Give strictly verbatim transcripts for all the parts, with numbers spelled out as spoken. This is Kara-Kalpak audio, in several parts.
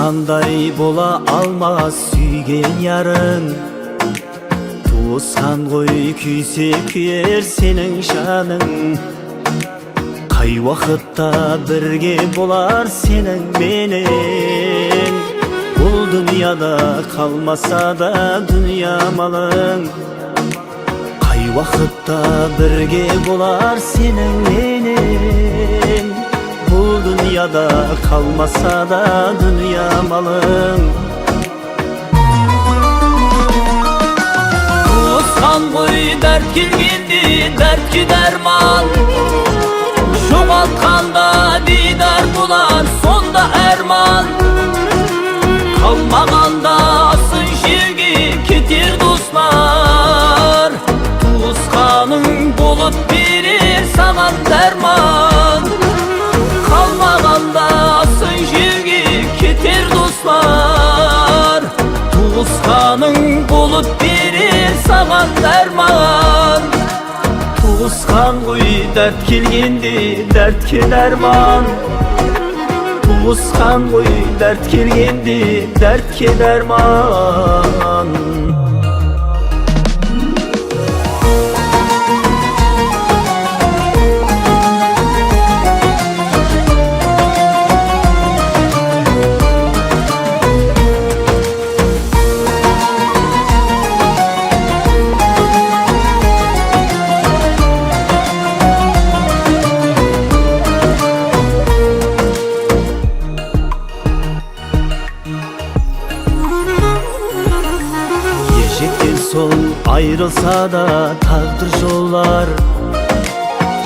Qanday bola almas súygen yarıń? Tuwısqan ǵoy, kúyse kúyer seniń janıń. Qay waqıtta birge bolar seniń menen? Bul dúnyada qalmasa da dúnya malıń. Qay waqıtta birge bolar seniń menen? Bul dúnyada qalmasa da dúnya malıń. Tuwısqan ǵoy, dárt kelgende dártke dárman. Joǵaltqanda diydar bolar, sonda árman. Qalmaǵanda asıń jerge keter doslar. Tuwısqanıń bolıp berer saǵan dárman. Qalmaǵanda asıń jerge keter doslar. Tuwısqanıń bolıp berer saǵan dárman. Tuwısqan ǵoy, dárt kelgende dártke dárman. Tuwısqan ǵoy, dárt kelgende dártke dárman. Erjekken soń ayrılsa da táǵdir jollar,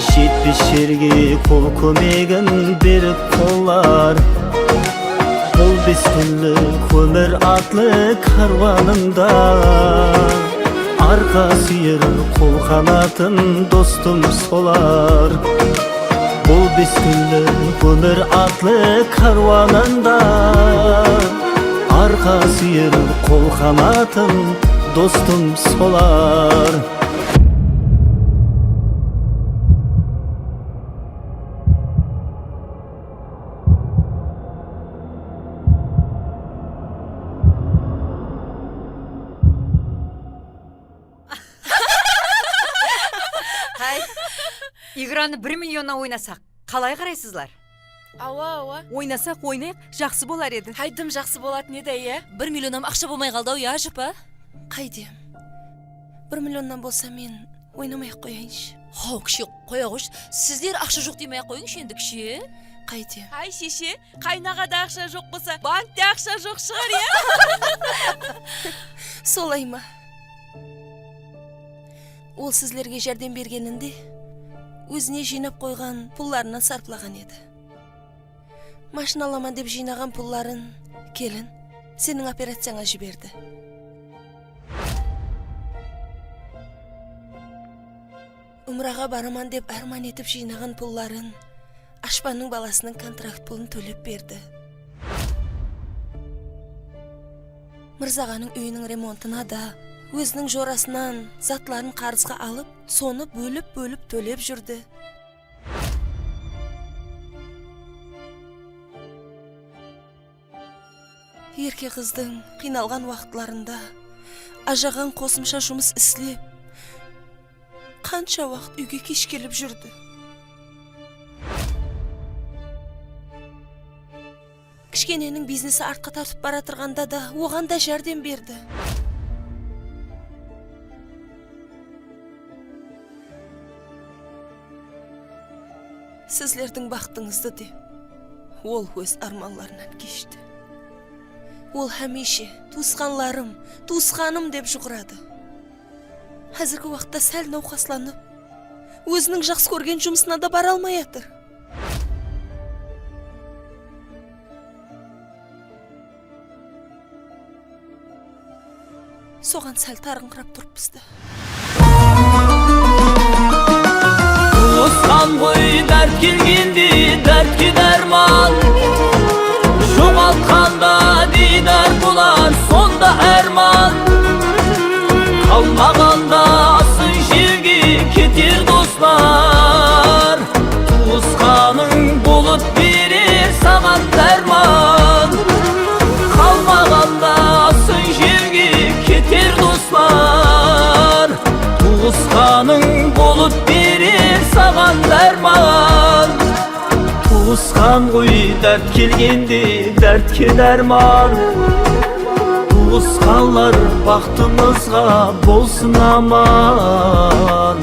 jetpes jerge qol kómegin berip qollar. Bul bes kúnlik ómir atlı kárwanımda arqa súyer, qol qanatım, dostım solar. Bul bes kúnlik ómir atlı kárwanında arqa súyer, qol qanatım, dostım solar. Hay, Igranı bir millionnan oynasaq, qalay qaraysızlar? Awa, awa. Oynasaq, oynayıq, jaqsı bolar edi. Hay, dım jaqsı bolatın edi, iya. Bir millionnan aqsha bolmay qaldı-aw, ya, Ajapa? Qaydem. Bir millionnan bolsa, men oynamay-aq qoyayınshı. Haw, kishi, qoya qoyshı. Sizler aqsha joq demey-aq qoyıngshı endi, kishi. Qaydem. Hay, sheshe, qaynaǵada aqsha joq bolsa, bankte aqsha joq shıǵar, ya? Solay ma? Ol sizlerge járdem bergeninde, ózine jıynap qoyǵan pullarınan sarplaǵan edi. Mashina alaman dep jıynaǵan pulların, kelin, seniń operaciyańa jiberdi. Umraǵa baraman dep árman etip jıynaǵan pulların, Ashpannıń balasınıń kontrakt pulın tólep berdi. Mırzaǵanıń úyiniń remontına da, óziniń jorasınan zatların qarızǵa alıp, sonı bólip-bólip tólep júrdi. Erke qızdıń qıynalǵan waqıtlarında ajaǵan qosımsha jumıs islep, qansha waqıt úyge kesh kelip júrdi. Kishkeneniń biznesi artqa tartıp baratırǵanda da oǵan da járdem berdi. Sizlerdiń baxtıńızdı dep, ol óz ármanlarınan keshti. Ol hámiyshe tuwısqanlarım, tuwısqanım dep juqıradı. Házirgi waqıtta sál nawqaslanıp, óziniń jaqsı kórgen jumısına da bara almay atır. Soǵan sál tarıńqırap turıppız da. Tuwısqan ǵoy, dárt kelgende dártke dárman. Joǵaltqanda diydar bolar, sonda árman. Qalmaǵanda asıń jerge keter doslar. Tuwısqanıń bolıp berer saǵan dárman. Maǵan dárman. Tuwısqan ǵoy dárt kelgende dártke dárman. Tuwısqanlar baxtımızǵa bolsın aman.